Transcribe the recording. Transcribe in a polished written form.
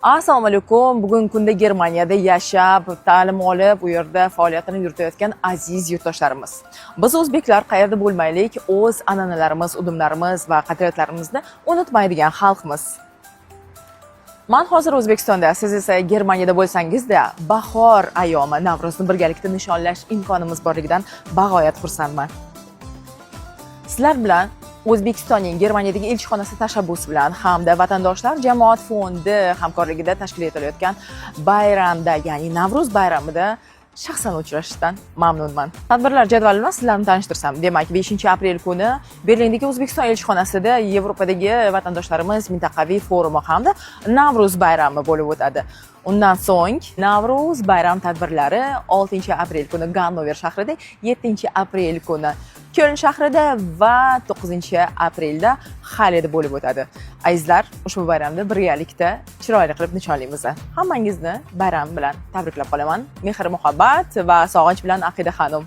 Assalomu alaykum. Bugungi kunda Germaniyada yashab, ta'lim olib, u yerda faoliyatini yuritayotgan aziz yurtdoshlarimiz. Biz, o'zbeklar, qayerda bo'lmaylik, o'z an'analarimiz, udumlarimiz va qadriyatlarimizni unutmaydigan xalqmiz. Man hozir O'zbekistonda, siz esa Germaniyada bo'lsangizda, bahor ayyomi, Navro'zni birgalikda nishonlash imkonimiz borligidan bag'oyat xursandman. Sizlar bilan O'zbekistonning Germaniyadagi elchixonasi tashabbusi bilan hamda Vatandoshlar jamoat fondi hamkorligida tashkil etilayotgan bayramda, ya'ni Navro'z bayramida shaxsan uchrashishdan mamnunman. Tadbirlar jadvali bilan sizlarni tanishtirsam, demak, 5 aprel kuni Berlindagi O'zbekiston elchixonasida Yevropadagi vatandoshlarimiz mintaqaviy forumi hamda Navro'z bayrami bo'lib o'tadi. Undan so'ng Navro'z bayram tadbirlari 6 aprel kuni Gannover shahrida, 7 aprel kuni Köln shahrida va 9 aprelda Xaleda bo'lib o'tadi. Azizlar, ushbu bayramni birgalikda chiroyli qilib nishonlaymiz. Hammangizni bayram bilan tabriklab qolaman. Mehr, muhabbat va sog'inch bilan, Aqida xonim.